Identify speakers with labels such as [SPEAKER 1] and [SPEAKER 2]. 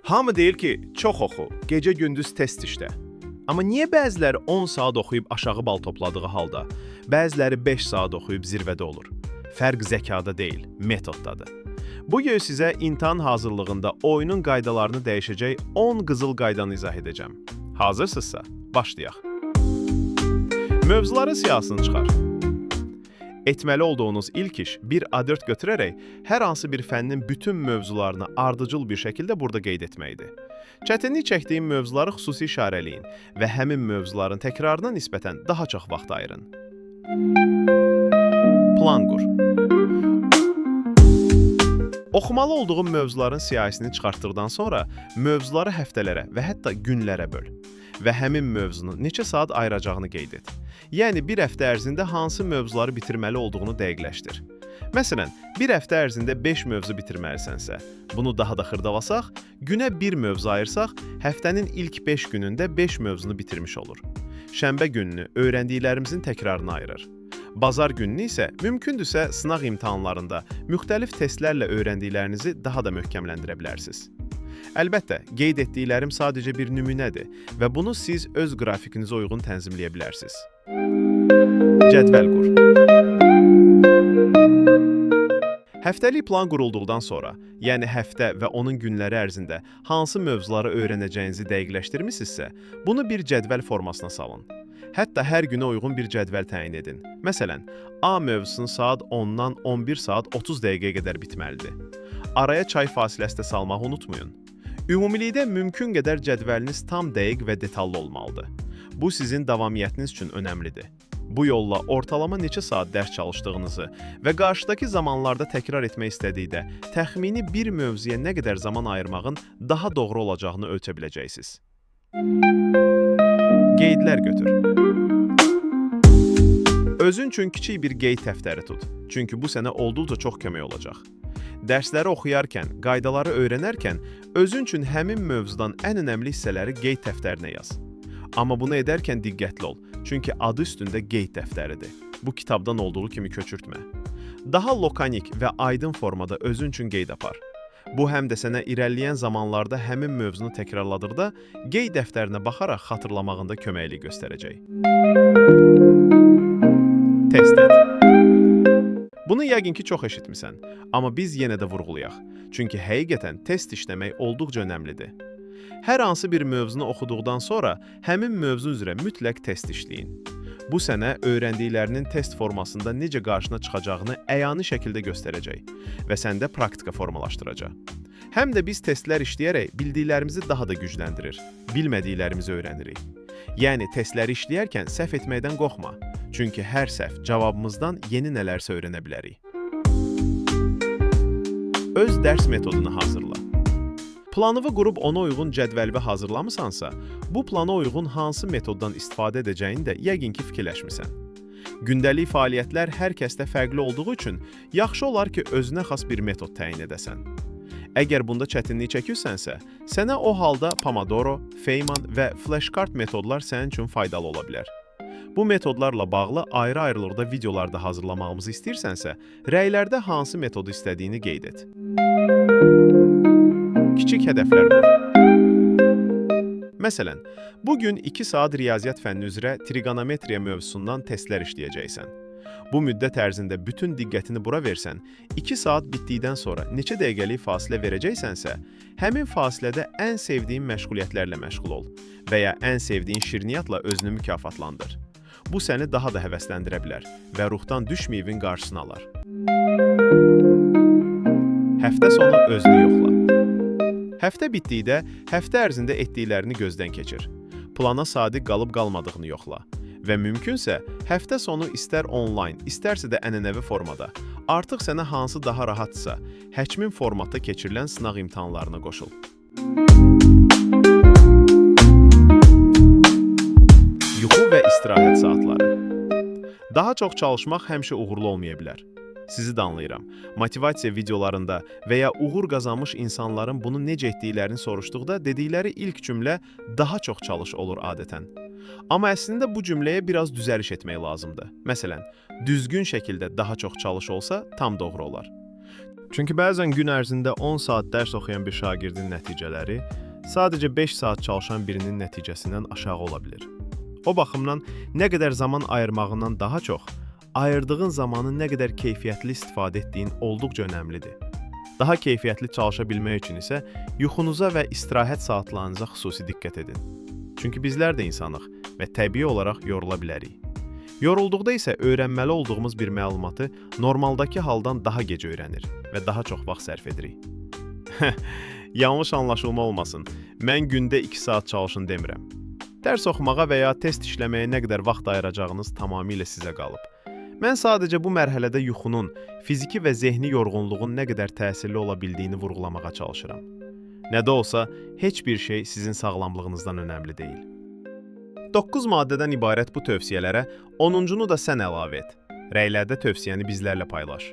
[SPEAKER 1] Hamı deyir ki, çox oxu, gecə-gündüz test işlə. Amma niyə bəziləri 10 saat oxuyub aşağı bal topladığı halda, bəziləri 5 saat oxuyub zirvədə olur? Fərq zəkada deyil, metoddadır. Bu gün sizə imtahan hazırlığında oyunun qaydalarını dəyişəcək 10 qızıl qaydanı izah edəcəm. Hazırsınızsa, başlayaq. Mövzuların siyahısını çıxar. Etməli olduğunuz ilk iş bir A4 götürərək hər hansı bir fənnin bütün mövzularını ardıcıl bir şəkildə burada qeyd etməkdir. Çətinlik çəkdiyim mövzuları xüsusi işarələyin və həmin mövzuların təkrarına nisbətən daha çox vaxt ayırın. Plan qur. Oxumalı olduğun mövzuların siyahisini çıxartdıqdan sonra mövzuları həftələrə və hətta günlərə böl və həmin mövzunu neçə saat ayıracağını qeyd et. Yəni bir həftə ərzində hansı mövzuları bitirməli olduğunu dəqiqləşdir. Məsələn, bir həftə ərzində 5 mövzu bitirməlisənsə, bunu daha da xırdalasaq, günə bir mövzu ayırsaq, həftənin ilk 5 günündə 5 mövzunu bitirmiş olur. Şənbə gününü öyrəndiklərimizin təkrarına ayırır. Bazar gününü isə mümkündürsə sınaq imtahanlarında müxtəlif testlərlə öyrəndiklərinizi daha da möhkəmləndirə bilərsiniz. Əlbəttə, qeyd etdiklərim sadəcə bir nümunədir və bunu siz öz qrafikinizə uyğun tənzimləyə bilərsiniz. Cədvəl qur. Həftəlik plan qurulduqdan sonra, yəni həftə və onun günləri ərzində hansı mövzuları öyrənəcəyinizi dəqiqləşdirmisinizsə, bunu bir cədvəl formasına salın. Hətta hər günə uyğun bir cədvəl təyin edin. Məsələn, A mövzusunu saat 10-dan 11 saat 30 dəqiqəyə qədər bitməlidir. Araya çay fasiləsi də salmağı unutmayın. Ümumilikdə mümkün qədər cədvəliniz tam dəqiq və detallı olmalıdır. Bu sizin davamiyyətiniz üçün önəmlidir. Bu yolla ortalama neçə saat dərs çalışdığınızı və qarşıdakı zamanlarda təkrar etmək istədikdə təxmini bir mövzuya nə qədər zaman ayırmağın daha doğru olacağını ölçə biləcəksiniz. Qeydlər götür. Özün üçün kiçik bir qeyd dəftəri tut. Çünki bu sənə olduqca çox kömək olacaq. Dərsləri oxuyarkən, qaydaları öyrənərkən özün üçün həmin mövzudan ən önəmli hissələri qeyd dəftərinə yaz. Amma bunu edərkən diqqətli ol, çünki adı üstündə qeyd dəftəridir. Bu kitabdan olduğu kimi köçürtmə. Daha lokanik və aydın formada özün üçün qeyd apar. Bu həm də sənə irəliləyən zamanlarda həmin mövzunu təkrarladıqda qeyd dəftərinə baxaraq xatırlamağında köməklik göstərəcək. Test et. Bunu yəqin ki çox eşitmisən, amma biz yenə də vurğulayaq. Çünki həqiqətən test işləmək olduqca önəmlidir. Hər hansı bir mövzunu oxuduqdan sonra həmin mövzu üzrə mütləq test işləyin. Bu sənə öyrəndiklərinin test formasında necə qarşına çıxacağını əyani şəkildə göstərəcək və səndə praktika formalaşdıracaq. Həm də biz testlər işləyərək bildiklərimizi daha da gücləndirir, bilmədiklərimizi öyrənirik. Yəni testləri işləyərkən səhv etməkdən qorxma. Çünki hər səhv cavabımızdan yeni nələrsə öyrənə bilərik. Öz dərs metodunu hazırla. Planını qurub ona uyğun cədvəli hazırlamısansa, bu plana uyğun hansı metoddan istifadə edəcəyini də yəqin ki fikirləşmisən. Gündəlik fəaliyyətlər hər kəsdə fərqli olduğu üçün yaxşı olar ki, özünə xas bir metod təyin edəsən. Əgər bunda çətinlik çəkirsənsə, sənə o halda Pomodoro, Feynman və flashcard metodlar sənin üçün faydalı ola bilər. Bu metodlarla bağlı ayrı-ayrılıqda videolarda hazırlamağımızı istəyirsənsə, rəylərdə hansı metodu istədiyini qeyd et. Kiçik hədəflər qur. Məsələn, bu gün 2 saat riyaziyyat fənni üzrə trigonometriya mövzusundan testlər işləyəcəksən. Bu müddət ərzində bütün diqqətini bura versən, 2 saat bitdikdən sonra neçə dəqiqəlik fasilə verəcəksənsə, həmin fasilədə ən sevdiyin məşğuliyyətlərlə məşğul ol və ya ən sevdiyin şirniyyatla özünü mükafatlandır. Bu səni daha da həvəsləndirə bilər və ruhdan düşməyivin qarşısını alar. Həftə sonu özünü yoxla. Həftə bitdikdə həftə ərzində etdiklərini gözdən keçir. Plana sadiq qalıb qalmadığını yoxla. Və mümkünsə, həftə sonu istər onlayn, istərsə də ənənəvi formada, artıq sənə hansı daha rahatsa, həkimin formatda keçirilən sınaq imtahanlarına qoşul. Yuxu və istirahət saatları. Daha çox çalışmaq həmişə uğurlu olmaya bilər. Sizi də anlayıram. Motivasiya videolarında və ya uğur qazanmış insanların bunu necə etdiklərini soruşduqda dedikləri ilk cümlə daha çox çalış olur adətən. Amma əslində bu cümləyə biraz düzəliş etmək lazımdır. Məsələn, düzgün şəkildə daha çox çalış olsa tam doğru olar. Çünki bəzən gün ərzində 10 saat dərs oxuyan bir şagirdin nəticələri sadəcə 5 saat çalışan birinin nəticəsindən aşağı ola bilər. O baxımdan nə qədər zaman ayırmağından daha çox, ayırdığın zamanı nə qədər keyfiyyətli istifadə etdiyin olduqca önəmlidir. Daha keyfiyyətli çalışa bilmək üçün isə yuxunuza və istirahət saatlarınıza xüsusi diqqət edin. Çünki bizlər də insanıq və təbii olaraq yorula bilərik. Yorulduqda isə öyrənməli olduğumuz bir məlumatı normaldakı haldan daha gec öyrənir və daha çox vaxt sərf edirik. Yanlış anlaşılma olmasın. Mən gündə 2 saat çalışın demirəm. Dərs oxumağa və ya test işləməyə nə qədər vaxt ayıracağınız tamamilə sizə qalıb. Mən sadəcə bu mərhələdə yuxunun, fiziki və zehni yorğunluğun nə qədər təsirli ola bildiyini vurğulamağa çalışıram. Nə də olsa, heç bir şey sizin sağlamlığınızdan önəmli deyil. 9 maddədən ibarət bu tövsiyələrə 10-cunu da sən əlavə et. Rəylərdə tövsiyəni bizlərlə paylaş.